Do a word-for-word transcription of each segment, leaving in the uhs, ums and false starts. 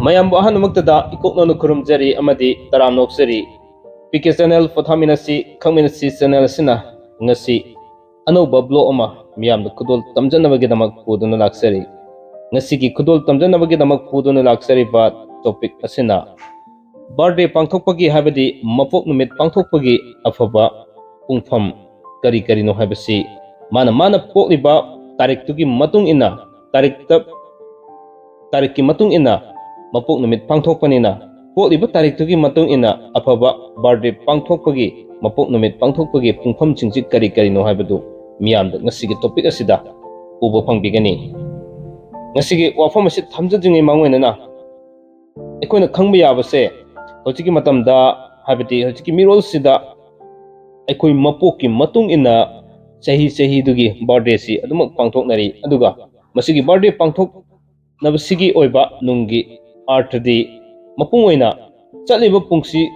ꯃꯌꯥꯝꯕꯨ ꯑꯍꯥꯟꯕꯃꯛꯇꯗ ꯏꯀꯣꯛꯅꯧꯅ ꯈꯨꯔꯨꯝꯖꯔꯤ ꯑꯃꯗꯤ ꯇꯔꯥꯝꯅ ꯑꯣꯛꯆꯔꯤ꯫ ꯄꯤ ꯀꯦ ꯆꯦꯅꯦꯜ ꯄꯣꯊꯥꯃꯤꯟꯅꯁꯤ ꯈꯪꯃꯤꯟꯅꯁꯤ ꯆꯦꯅꯦꯜ ꯑꯁꯤꯅ ꯉꯁꯤ ꯑꯅꯧꯕ ꯕ꯭ꯂꯣꯛ ꯑꯃ ꯃꯤꯌꯥꯝꯗ ꯈꯨꯗꯣꯜ ꯇꯝꯖꯅꯕꯒꯤꯗꯃꯛ ꯄꯨꯗꯨꯅ ꯂꯥꯛꯆꯔꯤ꯫ ꯉꯁꯤꯒꯤ ꯈꯨꯗꯣꯜ ꯇꯝꯖꯅꯕꯒꯤꯗꯃꯛ ꯄꯨꯗꯨꯅ ꯂꯥꯛꯆꯔꯤꯕ ꯇꯣꯄꯤꯛ ꯑꯁꯤꯅ ꯕꯥꯔꯗꯦ ꯄꯥꯡꯊꯣꯛꯄꯒꯤ ꯍꯥꯏꯕꯗꯤ ꯃꯄꯣꯛ ꯅꯨꯃꯤꯠ ꯄꯥꯡꯊꯣꯛꯄꯒꯤ ꯑꯐꯕ ꯄꯨꯡꯐꯝ ꯀꯔꯤ ꯀꯔꯤꯅꯣ ꯍꯥꯏꯕꯁꯤ ꯃꯥꯅ ꯃꯥꯅ ꯄꯣꯛꯂꯤꯕ ꯇꯥꯔꯤꯛꯇꯨꯒꯤ ꯃꯇꯨꯡ ꯏꯟꯅ ꯇꯥꯔꯤꯛꯇ ꯇꯥꯔꯤꯛꯀꯤ ꯃꯇꯨꯡ ꯏꯟꯅ ꯃꯄꯣꯛ ꯅꯨꯃꯤꯠ ꯄꯥꯡꯊꯣꯛꯄꯅꯤꯅ ꯄꯣꯛꯂꯤꯕ ꯇꯥꯔꯤꯛꯇꯨꯒꯤ ꯃꯇꯨꯡ ꯏꯟꯅ ꯑꯐꯕ ꯕꯥꯔꯗꯦ ꯄꯥꯡꯊꯣꯛꯄꯒꯤ ꯃꯄꯣꯛ ꯅꯨꯃꯤꯠ ꯄꯥꯡꯊꯣꯛꯄꯒꯤ ꯄꯨꯡꯐꯝꯁꯤꯡꯁꯤ ꯀꯔꯤ ꯀꯔꯤꯅꯣ ꯍꯥꯏꯕꯗꯨ ꯃꯤꯌꯥꯝꯗ ꯉꯁꯤꯒꯤ ꯇꯣꯄꯤꯛ ꯑꯁꯤꯗ ꯎꯕ ꯐꯪꯕꯤꯒꯅꯤ꯫ ꯉꯁꯤꯒꯤ ꯋꯥꯐꯝ ꯑꯁꯤ ꯊꯝꯖꯗ꯭ꯔꯤꯉꯩ ꯃꯥꯡꯑꯣꯏꯅꯅ ꯑꯩꯈꯣꯏꯅ ꯈꯪꯕ ꯌꯥꯕꯁꯦ ꯍꯧꯖꯤꯛꯀꯤ ꯃꯇꯝꯗ ꯍꯥꯏꯕꯗꯤ ꯍꯧꯖꯤꯛꯀꯤ ꯃꯤꯔꯣꯜꯁꯤꯗ ꯑꯩꯈꯣꯏ ꯃꯄꯣꯛꯀꯤ ꯃꯇꯨꯡ ꯏꯟꯅ ꯆꯍꯤ ꯆꯍꯤꯗꯨꯒꯤ ꯕꯥꯔꯗꯦꯁꯤ ꯑꯗꯨꯃꯛ ꯄꯥꯡꯊꯣꯛꯅꯔꯤ꯫ ꯑꯗꯨꯒ ꯃꯁꯤꯒꯤ ꯕꯥꯔꯗꯦ ꯄꯥꯡꯊꯣꯛꯅꯕꯁꯤꯒꯤ ꯑꯣꯏꯕ ꯅꯨꯡꯒꯤ ꯑꯥꯔꯊꯗꯤ ꯃꯄꯨꯡ ꯑꯣꯏꯅ ꯆꯠꯂꯤꯕ ꯄꯨꯟꯁꯤ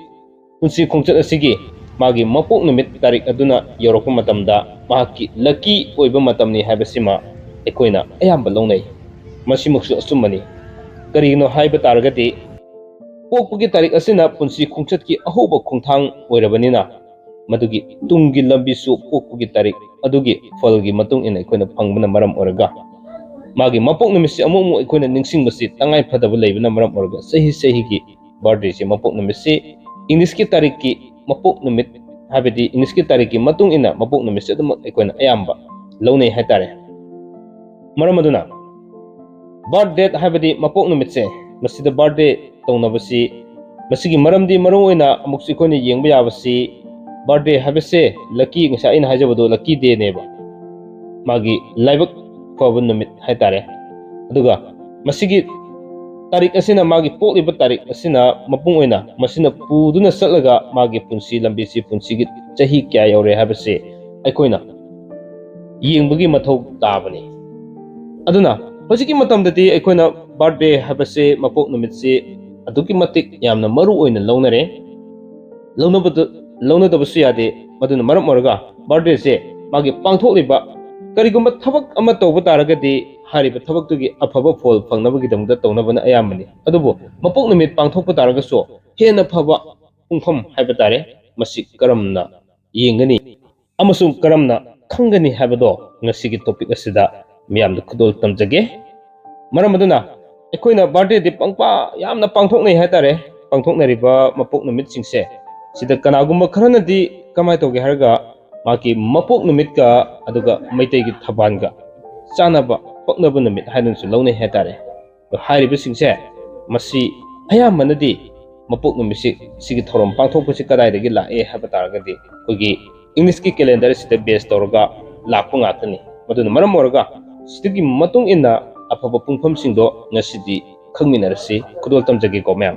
ꯄꯨꯟꯁꯤ ꯈꯣꯡꯆꯠ ꯑꯁꯤꯒꯤ ꯃꯥꯒꯤ ꯃꯄꯣꯛ ꯅꯨꯃꯤꯠ ꯇꯥꯔꯤꯛ ꯑꯗꯨꯅ ꯌꯧꯔꯛꯄ ꯃꯇꯝꯗ ꯃꯍꯥꯛꯀꯤ ꯂꯛꯀꯤ ꯑꯣꯏꯕ ꯃꯇꯝꯅꯤ ꯍꯥꯏꯕꯁꯤꯃ ꯑꯩꯈꯣꯏꯅ ꯑꯌꯥꯝꯕ ꯂꯧꯅꯩ꯫ ꯃꯁꯤꯃꯛꯁꯨ ꯑꯆꯨꯝꯕꯅꯤ꯫ ꯀꯔꯤꯒꯤꯅꯣ ꯍꯥꯏꯕ ꯇꯥꯔꯒꯗꯤ ꯄꯣꯛꯄꯒꯤ ꯇꯥꯔꯤꯛ ꯑꯁꯤꯅ ꯄꯨꯟꯁꯤ ꯈꯣꯡꯆꯠꯀꯤ ꯑꯍꯧꯕ ꯈꯣꯡꯊꯥꯡ ꯑꯣꯏꯔꯕꯅꯤꯅ ꯃꯗꯨꯒꯤ ꯇꯨꯡꯒꯤ ꯂꯝꯕꯤꯁꯨ ꯄꯣꯛꯄꯒꯤ ꯇꯥꯔꯤꯛ ꯑꯗꯨꯒꯤ ꯐꯜꯒꯤ ꯃꯇꯨꯡ ꯏꯟꯅ ꯑꯩꯈꯣꯏꯅ ꯐꯪꯕꯅ ꯃꯔꯝ ꯑꯣꯏꯔꯒ ꯃꯥꯒꯤ ꯃꯄꯣꯛ ꯅꯨꯃꯤꯠꯁꯤ ꯑꯃꯨꯛ ꯑꯃꯨꯛ ꯑꯩꯈꯣꯏꯅ ꯅꯤꯡꯁꯤꯡꯕꯁꯤ ꯇꯉꯥꯏ ꯐꯗꯕ ꯂꯩꯕꯅ ꯃꯔꯝ ꯑꯣꯏꯔꯒ ꯆꯍꯤ ꯆꯍꯤꯒꯤ ꯕꯥꯔꯗꯦꯁꯤ ꯃꯄꯣꯛ ꯅꯨꯃꯤꯠꯁꯤ ꯏꯪꯂꯤꯁꯀꯤ ꯇꯥꯔꯤꯛꯀꯤ ꯃꯄꯣꯛ ꯅꯨꯃꯤꯠ ꯍꯥꯏꯕꯗꯤ ꯏꯪꯂꯤꯁꯀꯤ ꯇꯥꯔꯤꯛꯀꯤ ꯃꯇꯨꯡ ꯏꯟꯅ ꯃꯄꯣꯛ ꯅꯨꯃꯤꯠꯁꯦ ꯑꯗꯨꯃꯛ ꯑꯩꯈꯣꯏꯅ ꯑꯌꯥꯝꯕ ꯂꯧꯅꯩ ꯍꯥꯏꯇꯥꯔꯦ꯫ ꯃꯔꯝ ꯑꯗꯨꯅ ꯕꯥꯔꯠ ꯗꯦꯠ ꯍꯥꯏꯕꯗꯤ ꯃꯄꯣꯛ ꯅꯨꯃꯤꯠꯁꯦ ꯃꯁꯤꯗ ꯕꯥꯔꯗꯦ ꯇꯧꯅꯕꯁꯤ ꯃꯁꯤꯒꯤ ꯃꯔꯝꯗꯤ ꯃꯔꯨ ꯑꯣꯏꯅ ꯑꯃꯨꯛꯁꯨ ꯑꯩꯈꯣꯏꯅ ꯌꯦꯡꯕ ꯌꯥꯕꯁꯤ ꯕꯥꯔꯗꯦ ꯍꯥꯏꯕꯁꯦ ꯂꯛꯀꯤ ꯉꯁꯥꯏ ꯑꯩꯅ ꯍꯥꯏꯖꯕꯗꯣ ꯂꯛꯀꯤ ꯗꯦꯅꯦꯕ ꯃꯥꯒꯤ ꯂꯥꯏꯕꯛ ꯐꯕ ꯅꯨꯃꯤꯠ ꯍꯥꯏꯇꯥꯔꯦ꯫ ꯑꯗꯨꯒ ꯃꯁꯤꯒꯤ ꯇꯥꯔꯤꯛ ꯑꯁꯤꯅ ꯃꯥꯒꯤ ꯄꯣꯛꯂꯤꯕ ꯇꯥꯔꯤꯛ ꯑꯁꯤꯅ ꯃꯄꯨꯡ ꯑꯣꯏꯅ ꯃꯁꯤꯅ ꯄꯨꯗꯨꯅ ꯆꯠꯂꯒ ꯃꯥꯒꯤ ꯄꯨꯟꯁꯤ ꯂꯝꯕꯤꯁꯤ ꯄꯨꯟꯁꯤꯒꯤ ꯆꯍꯤ ꯀꯌꯥ ꯌꯧꯔꯦ ꯍꯥꯏꯕꯁꯤ ꯑꯩꯈꯣꯏꯅ ꯌꯦꯡꯕꯒꯤ ꯃꯊꯧ ꯇꯥꯕꯅꯤ꯫ ꯑꯗꯨꯅ ꯍꯧꯖꯤꯛꯀꯤ ꯃꯇꯝꯗꯗꯤ ꯑꯩꯈꯣꯏꯅ ꯕꯥꯔꯗꯦ ꯍꯥꯏꯕꯁꯤ ꯃꯄꯣꯛ ꯅꯨꯃꯤꯠꯁꯤ ꯑꯗꯨꯛꯀꯤ ꯃꯇꯤꯛ ꯌꯥꯝꯅ ꯃꯔꯨ ꯑꯣꯏꯅ ꯂꯧꯅꯔꯦ꯫ ꯂꯧꯅꯕꯗ ꯂꯧꯅꯗꯕꯁꯨ ꯌꯥꯗꯦ꯫ ꯃꯗꯨꯅ ꯃꯔꯝ ꯑꯣꯏꯔꯒ ꯕꯥꯔꯗꯦꯁꯦ ꯃꯥꯒꯤ ꯄꯥꯡꯊꯣꯛꯂꯤꯕ ꯀꯔꯤꯒꯨꯝꯕ ꯊꯕꯛ ꯑꯃ ꯇꯧꯕ ꯇꯥꯔꯒꯗꯤ ꯍꯥꯏꯔꯤꯕ ꯊꯕꯛꯇꯨꯒꯤ ꯑꯐꯕ ꯐꯣꯜ ꯐꯪꯅꯕꯒꯤꯗꯃꯛꯇ ꯇꯧꯅꯕꯅ ꯑꯌꯥꯝꯕꯅꯤ꯫ ꯑꯗꯨꯕꯨ ꯃꯄꯣꯛ ꯅꯨꯃꯤꯠ ꯄꯥꯡꯊꯣꯛꯄ ꯇꯥꯔꯒꯁꯨ ꯍꯦꯟꯅ ꯐꯕ ꯄꯨꯡꯐꯝ ꯍꯥꯏꯕ ꯇꯥꯔꯦ, ꯃꯁꯤ ꯀꯔꯝꯅ ꯌꯦꯡꯒꯅꯤ ꯑꯃꯁꯨꯡ ꯀꯔꯝꯅ ꯈꯪꯒꯅꯤ ꯍꯥꯏꯕꯗꯣ ꯉꯁꯤꯒꯤ ꯇꯣꯄꯤꯛ ꯑꯁꯤꯗ ꯃꯤꯌꯥꯝꯗ ꯈꯨꯗꯣꯜ ꯇꯝꯖꯒꯦ꯫ ꯃꯔꯝ ꯑꯗꯨꯅ ꯑꯩꯈꯣꯏꯅ ꯕꯥꯔꯗꯦꯗꯤ ꯄꯪꯄꯥ ꯌꯥꯝꯅ ꯄꯥꯡꯊꯣꯛꯅꯩ ꯍꯥꯏꯇꯥꯔꯦ꯫ ꯄꯥꯡꯊꯣꯛꯅꯔꯤꯕ ꯃꯄꯣꯛ ꯅꯨꯃꯤꯠꯁꯤꯡꯁꯦ ꯁꯤꯗ ꯀꯅꯥꯒꯨꯝꯕ ꯈꯔꯅꯗꯤ ꯀꯃꯥꯏꯅ ꯇꯧꯒꯦ ꯍꯥꯏꯔꯒ ꯃꯥꯒꯤ ꯃꯄꯣꯛ ꯅꯨꯃꯤꯠꯀ ꯑꯗꯨꯒ ꯃꯩꯇꯩꯒꯤ ꯊꯧꯕꯥꯜꯒ ꯆꯥꯟꯅꯕ ꯄꯛꯅꯕ ꯅꯨꯃꯤꯠ ꯍꯥꯏꯗꯨꯅꯁꯨ ꯂꯧꯅꯩ ꯍꯥꯏꯇꯥꯔꯦ꯫ ꯑꯗꯣ ꯍꯥꯏꯔꯤꯕꯁꯤꯡꯁꯦ ꯃꯁꯤ ꯑꯌꯥꯝꯕꯅꯗꯤ ꯃꯄꯣꯛ ꯅꯨꯃꯤꯠꯁꯤ ꯁꯤꯒꯤ ꯊꯧꯔꯝ ꯄꯥꯡꯊꯣꯛꯄꯁꯤ ꯀꯗꯥꯏꯗꯒꯤ ꯂꯥꯛꯑꯦ ꯍꯥꯏꯕ ꯇꯥꯔꯒꯗꯤ ꯑꯩꯈꯣꯏꯒꯤ ꯏꯪꯂꯤꯁꯀꯤ ꯀꯦꯂꯦꯟꯗꯔ ꯑꯁꯤꯗ ꯕꯦꯁ ꯇꯧꯔꯒ ꯂꯥꯛꯄ ꯉꯥꯛꯇꯅꯤ꯫ ꯃꯗꯨꯅ ꯃꯔꯝ ꯑꯣꯏꯔꯒ ꯁꯤꯗꯒꯤ ꯃꯇꯨꯡ ꯏꯟꯅ ꯑꯐꯕ ꯄꯨꯡꯐꯝꯁꯤꯡꯗꯣ ꯉꯁꯤꯗꯤ ꯈꯪꯃꯤꯟꯅꯔꯁꯤ꯫ ꯈꯨꯗꯣꯜ ꯇꯝꯖꯒꯦꯀꯣ ꯃꯌꯥꯝ꯫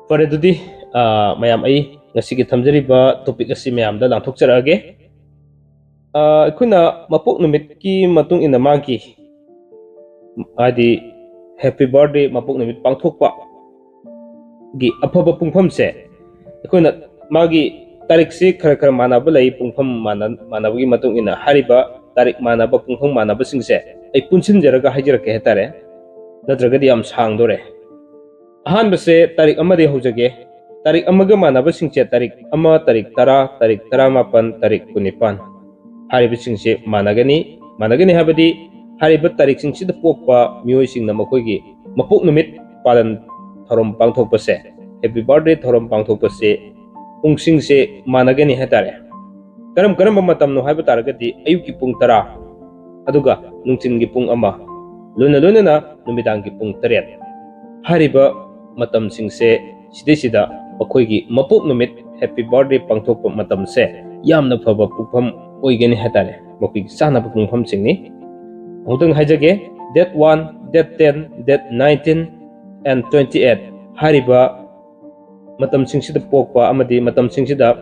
ꯐꯔꯦ, ꯑꯗꯨꯗꯤ, ꯑ, ꯃꯌꯥꯝ, ꯑꯩ ꯉꯁꯤꯒꯤ ꯊꯝꯖꯔꯤꯕ ꯇꯣꯄꯤꯛ ꯑꯁꯤ ꯃꯌꯥꯝꯗ ꯂꯥꯟꯊꯣꯛꯆꯔꯛꯑꯒꯦ꯫ ꯑ, ꯑꯩꯈꯣꯏꯅ ꯃꯄꯣꯛ ꯅꯨꯃꯤꯠꯀꯤ ꯃꯇꯨꯡ ꯏꯟꯅ ꯃꯥꯒꯤ, ꯍꯥꯏꯗꯤ, ꯍꯦꯄꯤ ꯕꯥꯔꯗꯦ, ꯃꯄꯣꯛ ꯅꯨꯃꯤꯠ ꯄꯥꯡꯊꯣꯛꯄꯒꯤ ꯑꯐꯕ ꯄꯨꯡꯐꯝꯁꯦ ꯑꯩꯈꯣꯏꯅ ꯃꯥꯒꯤ ꯇꯥꯔꯤꯛꯁꯤ ꯈꯔ ꯈꯔ ꯃꯥꯟꯅꯕ ꯂꯩ, ꯄꯨꯡꯐꯝ ꯃꯥꯟꯅ-, ꯃꯥꯟꯅꯕꯒꯤ ꯃꯇꯨꯡ ꯏꯟꯅ꯫ ꯍꯥꯏꯔꯤꯕ ꯇꯥꯔꯤꯛ ꯃꯥꯟꯅꯕ, ꯄꯨꯡꯐꯝ ꯃꯥꯟꯅꯕꯁꯤꯡꯁꯦ ꯑꯩ ꯄꯨꯟꯁꯤꯟꯖꯔꯒ ꯍꯥꯏꯖꯔꯛꯀꯦ ꯍꯥꯏꯇꯥꯔꯦ, ꯅꯠꯇ꯭ꯔꯒꯗꯤ ꯌꯥꯝ ꯁꯥꯡꯗꯣꯔꯦ꯫ ꯑꯍꯥꯟꯕꯁꯦ ꯇꯥꯔꯤꯛ ꯑꯃꯗꯒꯤ ꯍꯧꯖꯒꯦ꯫ ꯇꯥꯔꯤꯛ ꯑꯃꯒ ꯃꯥꯟꯅꯕꯁꯤꯡꯁꯦ ꯇꯥꯔꯤꯛ ꯑꯃ, ꯇꯥꯔꯤꯛ ꯇꯔꯥ, ꯇꯥꯔꯤꯛ ꯇꯔꯥꯃꯥꯄꯟ, ꯇꯥꯔꯤꯛ ꯀꯨꯟꯅꯤꯄꯥꯟ ꯍꯥꯏꯔꯤꯕꯁꯤꯡꯁꯦ ꯃꯥꯟꯅꯒꯅꯤ꯫ ꯃꯥꯟꯅꯒꯅꯤ ꯍꯥꯏꯕꯗꯤ ꯍꯥꯏꯔꯤꯕ ꯇꯥꯔꯤꯛꯁꯤꯡꯁꯤꯗ ꯄꯣꯛꯄ ꯃꯤꯑꯣꯏꯁꯤꯡꯅ ꯃꯈꯣꯏꯒꯤ ꯃꯄꯣꯛ ꯅꯨꯃꯤꯠ ꯄꯥꯂꯟ ꯊꯧꯔꯝ ꯄꯥꯡꯊꯣꯛꯄꯁꯦ, ꯍꯦꯄꯤ ꯕꯥꯔꯗꯦ ꯊꯧꯔꯝ ꯄꯥꯡꯊꯣꯛꯄꯁꯦ ꯄꯨꯡꯁꯤꯡꯁꯦ ꯃꯥꯟꯅꯒꯅꯤ ꯍꯥꯏꯇꯥꯔꯦ꯫ ꯀꯔꯝ ꯀꯔꯝꯕ ꯃꯇꯝꯅꯣ ꯍꯥꯏꯕ ꯇꯥꯔꯒꯗꯤ ꯑꯌꯨꯛꯀꯤ ꯄꯨꯡ ꯇꯔꯥ, ꯑꯗꯨꯒ ꯅꯨꯡꯊꯤꯟꯒꯤ ꯄꯨꯡ ꯑꯃ, ꯂꯣꯏꯅ ꯂꯣꯏꯅꯅ ꯅꯨꯃꯤꯗꯥꯡꯒꯤ ꯄꯨꯡ ꯇꯔꯦꯠ ꯍꯥꯏꯔꯤꯕ ꯃꯇꯝꯁꯤꯡꯁꯦ, ꯁꯤꯗꯩꯁꯤꯗ ꯑꯩꯈꯣꯏꯒꯤ ꯃꯄꯣꯛ ꯅꯨꯃꯤꯠ, ꯍꯦꯄꯤ ꯕꯥꯔꯗꯦ ꯄꯥꯡꯊꯣꯛꯄ ꯃꯇꯝꯁꯦ ꯌꯥꯝꯅ ꯐꯕ ꯄꯨꯡꯐꯝ ꯑꯣꯏꯒꯅꯤ ꯍꯥꯏꯇꯥꯔꯦ, ꯃꯈꯣꯏꯒꯤ ꯆꯥꯅꯕ ꯄꯨꯡꯐꯝꯁꯤꯡꯅꯤ꯫ ꯑꯃꯨꯛꯇꯪ ꯍꯥꯏꯖꯒꯦ, date one, date ten, date nineteen and twenty eight ꯍꯥꯏꯔꯤꯕ ꯃꯇꯝꯁꯤꯡꯁꯤꯗ ꯄꯣꯛꯄ ꯑꯃꯗꯤ ꯃꯇꯝꯁꯤꯡꯁꯤꯗ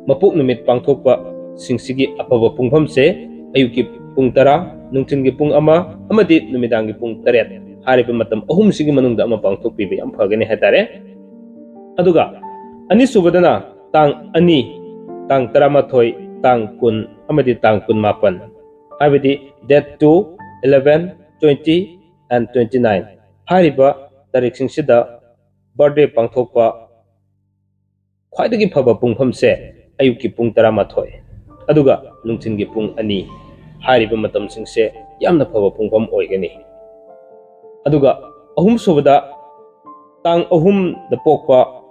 ꯃꯄꯣꯛ ꯅꯨꯃꯤꯠ ꯄꯥꯡꯊꯣꯛꯄꯁꯤꯡꯁꯤꯒꯤ ꯑꯐꯕ ꯄꯨꯡꯐꯝꯁꯦ ꯑꯌꯨꯛꯀꯤ ꯄꯨꯡ ꯇꯔꯥ, ꯅꯨꯡꯊꯤꯜꯒꯤ ꯄꯨꯡ ꯑꯃ ꯑꯃꯗꯤ ꯅꯨꯃꯤꯗꯥꯡꯒꯤ ꯄꯨꯡ ꯇꯔꯦꯠ꯫ ꯍꯥꯏꯔꯤꯕ ꯃꯇꯝ ꯑꯍꯨꯝꯁꯤꯒꯤ ꯃꯅꯨꯡꯗ ꯑꯃ ꯄꯥꯡꯊꯣꯛꯄꯤꯕ ꯌꯥꯝ ꯐꯒꯅꯤ ꯍꯥꯏꯇꯥꯔꯦ꯫ ꯑꯗꯨꯒ ꯑꯅꯤꯁꯨꯕꯗꯅ ꯇꯥꯡ ꯑꯅꯤ, ꯇꯥꯡ ꯇꯔꯥꯃꯥꯊꯣꯏ, ꯇꯥꯡ ꯀꯨꯟ ꯑꯃꯗꯤ ꯇꯥꯡ ꯀꯨꯟꯃꯥꯄꯟ, ꯍꯥꯏꯕꯗꯤ date two, eleven, twenty and twenty nine ꯍꯥꯏꯔꯤꯕ ꯇꯥꯔꯤꯛꯁꯤꯡꯁꯤꯗ birthday ꯄꯥꯡꯊꯣꯛꯄ ꯈ꯭ꯋꯥꯏꯗꯒꯤ ꯐꯕ ꯄꯨꯡꯐꯝꯁꯦ ꯑꯌꯨꯛꯀꯤ ꯄꯨꯡ ꯇꯔꯥꯃꯥꯊꯣꯏ ꯑꯗꯨꯒ ꯅꯨꯡꯊꯤꯜꯒꯤ ꯄꯨꯡ ꯑꯅꯤ꯫ ꯍꯥꯏꯔꯤꯕ ꯃꯇꯝꯁꯤꯡꯁꯦ ꯌꯥꯝꯅ ꯐꯕ ꯄꯨꯡꯐꯝ ꯑꯣꯏꯒꯅꯤ꯫ ꯑꯗꯨꯒ ꯑꯍꯨꯝꯁꯨꯕꯗ ꯇꯥꯡ ꯑꯍꯨꯝꯗ ꯄꯣꯛꯄ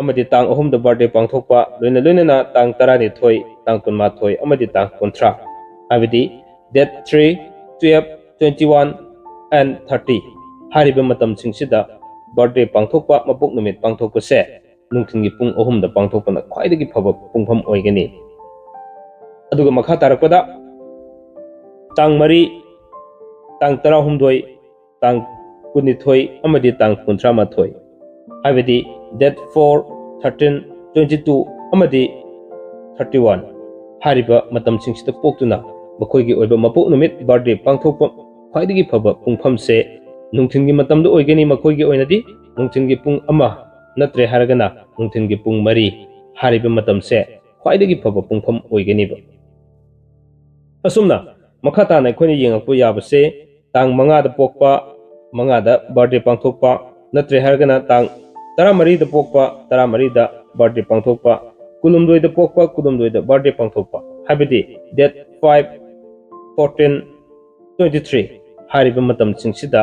ꯑꯃꯗꯤ ꯇꯥꯡ ꯑꯍꯨꯝꯗ birthday ꯄꯥꯡꯊꯣꯛꯄ, ꯂꯣꯏꯅ ꯂꯣꯏꯅꯅ ꯇꯥꯡ ꯇꯔꯥꯅꯤꯊꯣꯏ, ꯇꯥꯡ ꯀꯨꯟꯃꯥꯊꯣꯏ ꯑꯃꯗꯤ ꯇꯥꯡ ꯀꯨꯟꯊ꯭ꯔꯥ, ꯍꯥꯏꯕꯗꯤ date three, twelve, twenty one and thirty ꯍꯥꯏꯔꯤꯕ ꯃꯇꯝꯁꯤꯡꯁꯤꯗ birthday ꯄꯥꯡꯊꯣꯛꯄ, ꯃꯄꯣꯛ ꯅꯨꯃꯤꯠ ꯄꯥꯡꯊꯣꯛꯄꯁꯦ ꯅꯨꯡꯊꯤꯜꯒꯤ ꯄꯨꯡ ꯑꯍꯨꯝꯗ ꯄꯥꯡꯊꯣꯛꯄꯅ ꯈ꯭ꯋꯥꯏꯗꯒꯤ ꯐꯕ ꯄꯨꯡꯐꯝ ꯑꯣꯏꯒꯅꯤ꯫ ꯑꯗꯨꯒ ꯃꯈꯥ ꯇꯥꯔꯛꯄꯗ ꯇꯥꯡ ꯃꯔꯤ, ꯇꯥꯡ ꯇꯔꯥꯍꯨꯝꯗꯣꯏ, ꯇꯥꯡ ꯀꯨꯟꯅꯤꯊꯣꯏ ꯑꯃꯗꯤ ꯇꯥꯡ ꯀꯨꯟꯊ꯭ꯔꯥꯃꯥꯊꯣꯏ, ꯍꯥꯏꯕꯗꯤ date four, thirteen, twenty two ꯑꯃꯗꯤ thirty one ꯍꯥꯏꯔꯤꯕ ꯃꯇꯝꯁꯤꯡꯁꯤꯗ ꯄꯣꯛꯇꯨꯅ ꯃꯈꯣꯏꯒꯤ ꯑꯣꯏꯕ ꯃꯄꯣꯛ ꯅꯨꯃꯤꯠ, birthday ꯄꯥꯡꯊꯣꯛꯄ ꯈ꯭ꯋꯥꯏꯗꯒꯤ ꯐꯕ ꯄꯨꯡꯐꯝꯁꯦ ꯅꯨꯡꯊꯤꯜꯒꯤ ꯃꯇꯝꯗ ꯑꯣꯏꯒꯅꯤ꯫ ꯃꯈꯣꯏꯒꯤ ꯑꯣꯏꯅꯗꯤ ꯅꯨꯡꯊꯤꯜꯒꯤ ꯄꯨꯡ ꯑꯃ ꯅꯠꯇ꯭ꯔꯦ ꯍꯥꯏꯔꯒꯅ ꯅꯨꯡꯊꯤꯜꯒꯤ ꯄꯨꯡ ꯃꯔꯤ꯫ ꯍꯥꯏꯔꯤꯕ ꯃꯇꯝꯁꯦ ꯈ꯭ꯋꯥꯏꯗꯒꯤ ꯐꯕ ꯄꯨꯡꯐꯝ ꯑꯣꯏꯒꯅꯤꯕ꯫ ꯑꯁꯨꯝꯅ ꯃꯈꯥ ꯇꯥꯅ ꯑꯩꯈꯣꯏꯅ ꯌꯦꯡꯉꯛꯄ ꯌꯥꯕꯁꯦ ꯇꯥꯡ ꯃꯉꯥꯗ ꯄꯣꯛꯄ, ꯃꯉꯥꯗ birthday ꯄꯥꯡꯊꯣꯛꯄ, ꯅꯠꯇ꯭ꯔꯦ ꯍꯥꯏꯔꯒꯅ ꯇꯥꯡ ꯇꯔꯥꯃꯔꯤꯗ ꯄꯣꯛꯄ, ꯇꯔꯥꯃꯔꯤꯗ birthday ꯄꯥꯡꯊꯣꯛꯄ, ꯀꯨꯟꯍꯨꯝꯗꯣꯏꯗ ꯄꯣꯛꯄ, ꯀꯨꯟꯍꯨꯝꯗꯣꯏꯗ birthday ꯄꯥꯡꯊꯣꯛꯄ, ꯍꯥꯏꯕꯗꯤ date five, fourteen, twenty three ꯍꯥꯏꯔꯤꯕ ꯃꯇꯝꯁꯤꯡꯁꯤꯗ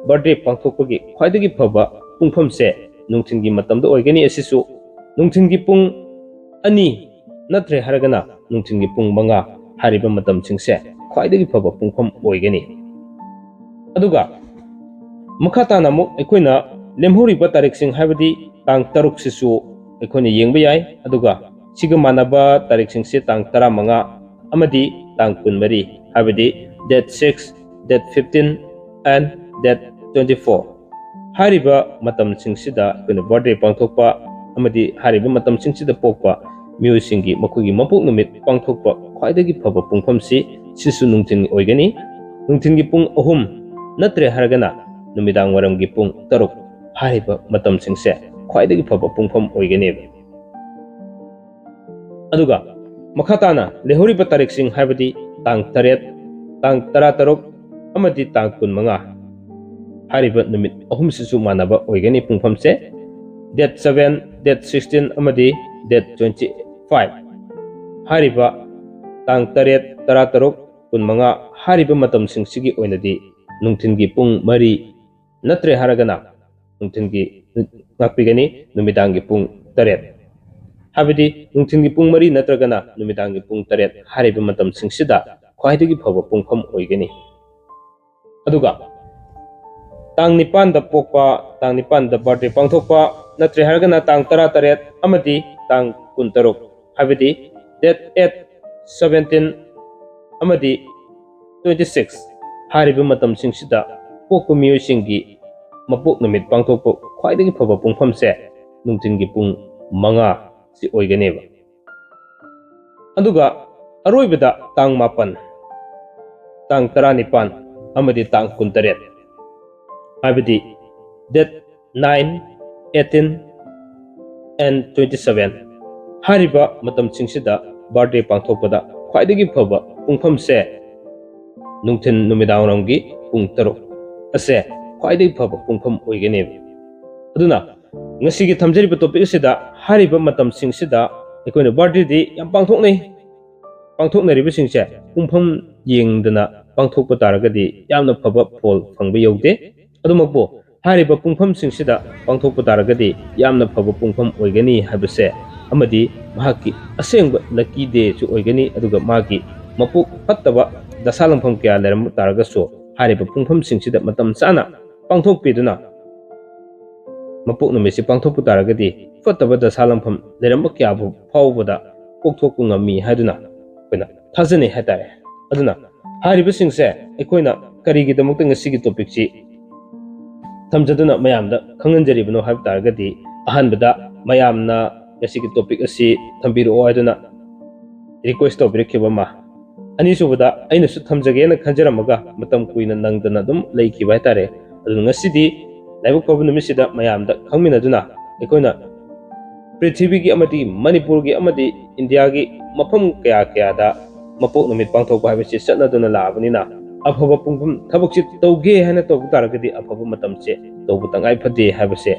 birthday ꯄꯥꯡꯊꯣꯛꯄꯒꯤ ꯈ꯭ꯋꯥꯏꯗꯒꯤ ꯐꯕ ꯄꯨꯡꯐꯝꯁꯦ ꯅꯨꯡꯊꯤꯜꯒꯤ ꯃꯇꯝꯗ ꯑꯣꯏꯒꯅꯤ꯫ ꯑꯁꯤꯁꯨ ꯅꯨꯡꯊꯤꯜꯒꯤ ꯄꯨꯡ ꯑꯅꯤ ꯅꯠꯇ꯭ꯔꯦ ꯍꯥꯏꯔꯒꯅ ꯅꯨꯡꯊꯤꯜꯒꯤ ꯄꯨꯡ ꯃꯉꯥ ꯍꯥꯏꯔꯤꯕ ꯃꯇꯝꯁꯤꯡꯁꯦ ꯈ꯭ꯋꯥꯏꯗꯒꯤ ꯐꯕ ꯄꯨꯡꯐꯝ ꯑꯣꯏꯒꯅꯤ꯫ ꯑꯗꯨꯒ ꯃꯈꯥ ꯇꯥꯅ ꯑꯃꯨꯛ ꯑꯩꯈꯣꯏꯅ ꯂꯦꯝꯍꯧꯔꯤꯕ ꯇꯥꯔꯤꯛꯁꯤꯡ, ꯍꯥꯏꯕꯗꯤ ꯇꯥꯡ ꯇꯔꯨꯛꯁꯤꯁꯨ ꯑꯩꯈꯣꯏꯅ ꯌꯦꯡꯕ ꯌꯥꯏ꯫ ꯑꯗꯨꯒ ꯁꯤꯒ ꯃꯥꯟꯅꯕ ꯇꯥꯔꯤꯛꯁꯤꯡꯁꯦ ꯇꯥꯡ ꯇꯔꯥꯃꯉꯥ ꯑꯃꯗꯤ ꯇꯥꯡ ꯀꯨꯟꯃꯔꯤ, ꯍꯥꯏꯕꯗꯤ date six, date fifteen and date twenty four ꯍꯥꯏꯔꯤꯕ ꯃꯇꯝꯁꯤꯡꯁꯤꯗ ꯑꯩꯈꯣꯏꯅ birthday ꯄꯥꯡꯊꯣꯛꯄ, ꯑꯃꯗꯤ ꯍꯥꯏꯔꯤꯕ ꯃꯇꯝꯁꯤꯡꯁꯤꯗ ꯄꯣꯛꯄ ꯃꯤꯑꯣꯏꯁꯤꯡꯒꯤ ꯃꯈꯣꯏꯒꯤ ꯃꯄꯣꯛ ꯅꯨꯃꯤꯠ ꯄꯥꯡꯊꯣꯛꯄ ꯈ꯭ꯋꯥꯏꯗꯒꯤ ꯐꯕ ꯄꯨꯡꯐꯝꯁꯤ ꯁꯤꯁꯨ ꯅꯨꯡꯊꯤꯜ ꯑꯣꯏꯒꯅꯤ꯫ ꯅꯨꯡꯊꯤꯜꯒꯤ ꯄꯨꯡ ꯑꯍꯨꯝ ꯅꯠꯇ꯭ꯔꯦ ꯍꯥꯏꯔꯒꯅ ꯅꯨꯃꯤꯗꯥꯡ ꯋꯥꯏꯔꯝꯒꯤ ꯄꯨꯡ ꯇꯔꯨꯛ꯫ ꯍꯥꯏꯔꯤꯕ ꯃꯇꯝꯁꯤꯡꯁꯦ ꯈ꯭ꯋꯥꯏꯗꯒꯤ ꯐꯕ ꯄꯨꯡꯐꯝ ꯑꯣꯏꯒꯅꯦꯕ꯫ ꯑꯗꯨꯒ ꯃꯈꯥ ꯇꯥꯅ ꯂꯩꯍꯧꯔꯤꯕ ꯇꯥꯔꯤꯛꯁꯤꯡ ꯍꯥꯏꯕꯗꯤ ꯇꯥꯡ ꯇꯔꯦꯠ, ꯇꯥꯡ ꯇꯔꯥꯇꯔꯨꯛ ꯑꯃꯗꯤ ꯇꯥꯡ ꯀꯨꯟꯃꯉꯥ꯫ ꯍꯥꯏꯔꯤꯕ ꯅꯨꯃꯤꯠ ꯑꯍꯨꯝꯁꯤꯁꯨ ꯃꯥꯟꯅꯕ ꯑꯣꯏꯒꯅꯤ ꯄꯨꯡꯐꯝꯁꯦ꯫ Date seven, date sixteen ꯑꯃꯗꯤ date twenty five꯫ ꯍꯥꯏꯔꯤꯕ ꯇꯥꯡ ꯇꯔꯦꯠ, ꯇꯔꯥꯇꯔꯨꯛ, ꯀꯨꯟꯃꯉꯥ ꯍꯥꯏꯔꯤꯕ ꯃꯇꯝꯁꯤꯡꯁꯤꯒꯤ ꯑꯣꯏꯅꯗꯤ ꯅꯨꯡꯊꯤꯜꯒꯤ ꯄꯨꯡ ꯃꯔꯤ ꯅꯠꯇ꯭ꯔꯦ ꯍꯥꯏꯔꯒꯅ ꯅꯨꯡꯊꯤꯜꯒꯤ ꯉꯥꯛꯄꯤꯒꯅꯤ ꯅꯨꯃꯤꯗꯥꯡꯒꯤ ꯄꯨꯡ ꯇꯔꯦꯠ꯫ ꯍꯥꯏꯕꯗꯤ ꯅꯨꯡꯊꯤꯜꯒꯤ ꯄꯨꯡ ꯃꯔꯤ ꯅꯠꯇ꯭ꯔꯒꯅ ꯅꯨꯃꯤꯗꯥꯡꯒꯤ ꯄꯨꯡ ꯇꯔꯦꯠ ꯍꯥꯏꯔꯤꯕ ꯃꯇꯝꯁꯤꯡꯁꯤꯗ ꯈ꯭ꯋꯥꯏꯗꯒꯤ ꯐꯕ ꯄꯨꯡꯐꯝ ꯑꯣꯏꯒꯅꯤ꯫ ꯑꯗꯨꯒ ꯇꯥꯡ ꯅꯤꯄꯥꯟꯗ ꯄꯣꯛꯄ, ꯇꯥꯡ ꯅꯤꯄꯥꯟꯗ birthday ꯄꯥꯡꯊꯣꯛꯄ ꯅꯠꯇ꯭ꯔꯦ ꯍꯥꯏꯔꯒꯅ ꯇꯥꯡ ꯇꯔꯥꯇꯔꯦꯠ ꯑꯃꯗꯤ ꯇꯥꯡ ꯀꯨꯟꯇꯔꯨꯛ, ꯍꯥꯏꯕꯗꯤ date eight, seventeen ꯑꯃꯗꯤ twenty six ꯍꯥꯏꯔꯤꯕ ꯃꯇꯝꯁꯤꯡꯁꯤꯗ ꯄꯣꯛꯄ ꯃꯤꯑꯣꯏꯁꯤꯡꯒꯤ ꯃꯄꯣꯛ ꯅꯨꯃꯤꯠ ꯄꯥꯡꯊꯣꯛꯄ ꯈ꯭ꯋꯥꯏꯗꯒꯤ ꯐꯕ ꯄꯨꯡꯐꯝꯁꯦ ꯅꯨꯡꯊꯤꯜꯒꯤ ꯄꯨꯡ ꯃꯉꯥ ꯁꯤ ꯑꯣꯏꯒꯅꯦꯕ꯫ ꯑꯗꯨꯒ ꯑꯔꯣꯏꯕꯗ ꯇꯥꯡ ꯃꯥꯄꯟ, ꯇꯥꯡ ꯇꯔꯥꯅꯤꯄꯥꯟ ꯑꯃꯗꯤ ꯇꯥꯡ ꯀꯨꯟꯇꯔꯦꯠ, ꯍꯥꯏꯕꯗꯤ date nine, eighteen and twenty seven ꯍꯥꯏꯔꯤꯕ ꯃꯇꯝꯁꯤꯡꯁꯤꯗ birthday ꯄꯥꯡꯊꯣꯛꯄꯗ ꯈ꯭ꯋꯥꯏꯗꯒꯤ ꯐꯕ ꯄꯨꯡꯐꯝꯁꯦ ꯅꯨꯡꯊꯤꯜ ꯅꯨꯃꯤꯗꯥꯡꯋꯥꯏꯔꯝꯒꯤ ꯄꯨꯡ ꯇꯔꯨꯛ ꯑꯁꯦ ꯈ꯭ꯋꯥꯏꯗꯒꯤ ꯐꯕ ꯄꯨꯡꯐꯝ ꯑꯣꯏꯒꯅꯦꯕ꯫ ꯑꯗꯨꯅ ꯉꯁꯤꯒꯤ ꯊꯝꯖꯔꯤꯕ topic ꯑꯁꯤꯗ ꯍꯥꯏꯔꯤꯕ ꯃꯇꯝꯁꯤꯡꯁꯤꯗ ꯑꯩꯈꯣꯏꯅ birthdayꯗꯤ ꯌꯥꯝ ꯄꯥꯡꯊꯣꯛꯅꯩ꯫ ꯄꯥꯡꯊꯣꯛꯅꯔꯤꯕꯁꯤꯡꯁꯦ ꯄꯨꯡꯐꯝ ꯌꯦꯡꯗꯅ ꯄꯥꯡꯊꯣꯛꯄ ꯇꯥꯔꯒꯗꯤ ꯌꯥꯝꯅ ꯐꯕ ꯐꯣꯜ ꯐꯪꯕ ꯌꯧꯗꯦ꯫ ꯑꯗꯨꯃꯛꯄꯨ ꯍꯥꯏꯔꯤꯕ ꯄꯨꯡꯐꯝꯁꯤꯡꯁꯤꯗ ꯄꯥꯡꯊꯣꯛꯄ ꯇꯥꯔꯒꯗꯤ ꯌꯥꯝꯅ ꯐꯕ ꯄꯨꯡꯐꯝ ꯑꯣꯏꯒꯅꯤ ꯍꯥꯏꯕꯁꯦ ꯑꯃꯗꯤ ꯃꯍꯥꯛꯀꯤ ꯑꯁꯦꯡꯕ lucky dayꯁꯨ ꯑꯣꯏꯒꯅꯤ꯫ ꯑꯗꯨꯒ ꯃꯥꯒꯤ ꯃꯄꯣꯛ ꯐꯠꯇꯕ ꯗꯁꯥ ꯂꯪꯐꯝ ꯀꯌꯥ ꯂꯩꯔꯝꯕ ꯇꯥꯔꯒꯁꯨ ꯍꯥꯏꯔꯤꯕ ꯄꯨꯡꯐꯝꯁꯤꯡꯁꯤꯗ ꯃꯇꯝ ꯆꯥꯅ ꯄꯥꯡꯊꯣꯛꯄꯤꯗꯨꯅ ꯃꯄꯣꯛ ꯅꯨꯃꯤꯠꯁꯤ ꯄꯥꯡꯊꯣꯛꯄ ꯇꯥꯔꯒꯗꯤ ꯐꯠꯇꯕ ꯗꯁꯥ ꯂꯪꯐꯝ ꯂꯩꯔꯝꯕ ꯀꯌꯥꯕꯨ ꯐꯥꯎꯕꯗ ꯀꯣꯛꯊꯣꯛꯄ ꯉꯝꯃꯤ ꯍꯥꯏꯗꯨꯅ ꯑꯩꯈꯣꯏꯅ ꯊꯥꯖꯅꯩ ꯍꯥꯏꯇꯥꯔꯦ꯫ ꯑꯗꯨꯅ ꯍꯥꯏꯔꯤꯕꯁꯤꯡꯁꯦ ꯑꯩꯈꯣꯏꯅ ꯀꯔꯤꯒꯤꯗꯃꯛꯇ ꯉꯁꯤꯒꯤ topicꯁꯤ ꯊꯝꯖꯗꯨꯅ ꯃꯌꯥꯝꯗ ꯈꯪꯍꯟꯖꯔꯤꯕꯅꯣ ꯍꯥꯏꯕ ꯇꯥꯔꯒꯗꯤ, ꯑꯍꯥꯟꯕꯗ ꯃꯌꯥꯝꯅ ꯉꯁꯤꯒꯤ topic ꯑꯁꯤ ꯊꯝꯕꯤꯔꯛꯑꯣ ꯍꯥꯏꯗꯨꯅ request ꯇꯧꯕꯤꯔꯛꯈꯤꯕ ꯑꯃ꯫ ꯑꯅꯤꯁꯨꯕꯗ ꯑꯩꯅꯁꯨ ꯊꯝꯖꯒꯦꯅ ꯈꯟꯖꯔꯝꯃꯒ ꯃꯇꯝ ꯀꯨꯏꯅ ꯅꯪꯗꯅ ꯑꯗꯨꯝ ꯂꯩꯈꯤꯕ ꯍꯥꯏꯇꯥꯔꯦ꯫ ꯑꯗꯨꯅ ꯉꯁꯤꯗꯤ ꯂꯥꯏꯕꯛ ꯐꯕ ꯅꯨꯃꯤꯠꯁꯤꯗ ꯃꯌꯥꯝꯗ ꯈꯪꯃꯤꯟꯅꯗꯨꯅ ꯑꯩꯈꯣꯏꯅ ꯄ꯭ꯔꯤꯊꯤꯕꯤꯒꯤ ꯑꯃꯗꯤ ꯃꯅꯤꯄꯨꯔꯒꯤ ꯑꯃꯗꯤ ꯏꯟꯗꯤꯌꯥꯒꯤ ꯃꯐꯝ ꯀꯌꯥ ꯀꯌꯥꯗ ꯃꯄꯣꯛ ꯅꯨꯃꯤꯠ ꯄꯥꯡꯊꯣꯛꯄ ꯍꯥꯏꯕꯁꯤ ꯆꯠꯅꯗꯨꯅ ꯂꯥꯛꯑꯕꯅꯤꯅ, ꯑꯐꯕ ꯄꯨꯡꯐꯝ ꯊꯕꯛꯁꯤ ꯇꯧꯒꯦ ꯍꯥꯏꯅ ꯇꯧꯕ ꯇꯥꯔꯒꯗꯤ ꯑꯐꯕ ꯃꯇꯝꯁꯦ ꯇꯧꯕ ꯇꯉꯥꯏ ꯐꯗꯦ ꯍꯥꯏꯕꯁꯦ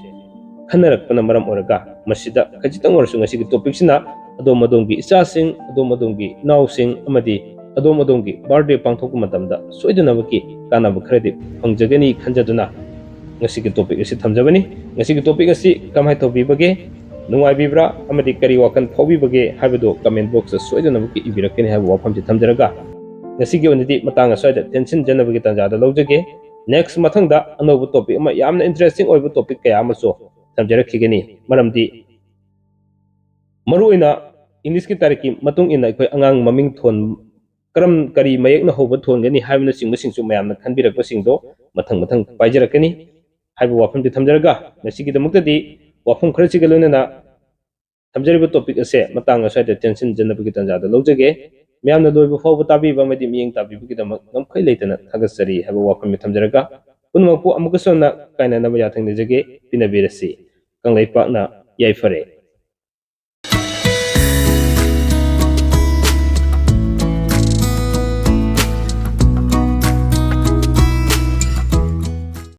ꯈꯟꯅꯔꯛꯄꯅ ꯃꯔꯝ ꯑꯣꯏꯔꯒ, ꯃꯁꯤꯗ ꯈꯖꯤꯛꯇꯪ ꯑꯣꯏꯔꯁꯨ ꯉꯁꯤꯒꯤ topicꯁꯤꯅ ꯑꯗꯣꯝ ꯑꯗꯣꯝꯒꯤ ꯏꯆꯥꯁꯤꯡ, ꯑꯗꯣꯝ ꯑꯗꯣꯝꯒꯤ ꯏꯅꯥꯎꯁꯤꯡ ꯑꯃꯗꯤ ꯑꯗꯣꯝ ꯑꯗꯣꯝꯒꯤ birthday ꯄꯥꯡꯊꯣꯛꯄ ꯃꯇꯝꯗ ꯁꯣꯏꯗꯅꯃꯛꯀꯤ ꯀꯥꯟꯅꯕ ꯈꯔꯗꯤ ꯐꯪꯖꯒꯅꯤ ꯈꯟꯖꯗꯨꯅ ꯉꯁꯤꯒꯤ topic ꯑꯁꯤ ꯊꯝꯖꯕꯅꯤ꯫ ꯉꯁꯤꯒꯤ topic ꯑꯁꯤ ꯀꯃꯥꯏꯅ ꯇꯧꯕꯤꯕꯒꯦ, ꯅꯨꯡꯉꯥꯏꯕꯤꯕ꯭ꯔꯥ ꯑꯃꯗꯤ ꯀꯔꯤ ꯋꯥꯈꯜ ꯐꯥꯎꯕꯤꯕꯒꯦ ꯍꯥꯏꯕꯗꯨ comment boxꯇ ꯁꯣꯏꯗꯅꯃꯛꯀꯤ ꯏꯕꯤꯔꯛꯀꯅꯤ ꯍꯥꯏꯕ ꯋꯥꯐꯝꯁꯤ ꯊꯝꯖꯔꯒ, ꯉꯁꯤꯒꯤ ꯑꯣꯏꯅꯗꯤ ꯃꯇꯥꯡ ꯑꯁ꯭ꯋꯥꯏꯗ ꯇꯦꯟꯁꯤꯟꯖꯅꯕꯒꯤ ꯇꯥꯟꯖꯥꯗ ꯂꯧꯖꯒꯦ꯫ Next ꯃꯊꯪꯗ ꯑꯅꯧꯕ topic ꯑꯃ, ꯌꯥꯝꯅ interesting ꯑꯣꯏꯕ topic ꯀꯌꯥ ꯑꯃꯁꯨ ꯊꯝꯖꯔꯛꯈꯤꯒꯅꯤ꯫ ꯃꯔꯝꯗꯤ ꯃꯔꯨꯑꯣꯏꯅ Englishꯀꯤ ꯇꯥꯔꯤꯛꯀꯤ ꯃꯇꯨꯡ ꯏꯟꯅ ꯑꯩꯈꯣꯏ ꯑꯉꯥꯡ ꯃꯃꯤꯡ ꯊꯣꯟ-, ꯀꯔꯝ, ꯀꯔꯤ ꯃꯌꯦꯛꯅ ꯍꯧꯕ ꯊꯣꯟꯒꯅꯤ ꯍꯥꯏꯕꯅꯆꯤꯡꯕꯁꯤꯡꯁꯨ ꯃꯌꯥꯝꯅ ꯈꯟꯕꯤꯔꯛꯄꯁꯤꯡꯗꯣ ꯃꯊꯪ ꯃꯊꯪ ꯄꯥꯏꯖꯔꯛꯀꯅꯤ ꯍꯥꯏꯕ ꯋꯥꯐꯝꯁꯤ ꯊꯝꯖꯔꯒ, ꯉꯁꯤꯒꯤꯗꯃꯛꯇꯗꯤ ꯋꯥꯐꯝ ꯈꯔꯁꯤꯒ ꯂꯣꯏꯅꯅ ꯊꯝꯖꯔꯤꯕ topic ꯑꯁꯦ ꯃꯇꯥꯡ ꯑꯁ꯭ꯋꯥꯏꯗ ꯇꯦꯟꯁꯤꯟꯖꯅꯕꯒꯤ ꯇꯥꯟꯖꯥꯗ ꯂꯧꯖꯒꯦ꯫ ꯃꯌꯥꯝꯅ ꯂꯣꯏꯕ ꯐꯥꯎꯕ ꯇꯥꯕꯤꯕ ꯑꯃꯗꯤ ꯃꯤꯠꯌꯦꯡ ꯇꯥꯕꯤꯕꯒꯤꯗꯃꯛ ꯉꯝꯈꯩ ꯂꯩꯇꯅ ꯊꯥꯒꯠꯆꯔꯤ ꯍꯥꯏꯕ ꯋꯥꯐꯝ ꯊꯝꯖꯔꯒ, ꯄꯨꯝꯅꯃꯛꯄꯨ ꯑꯃꯨꯛꯀꯁꯨ ꯍꯟꯅ ꯀꯥꯏꯅꯅꯕ ꯌꯥꯊꯪ ꯅꯤꯖꯒꯦ꯫ ꯄꯤꯅꯕꯤꯔꯁꯤ꯫ ꯀꯪꯂꯩꯄꯥꯛꯅ ꯌꯥꯏꯐꯔꯦ꯫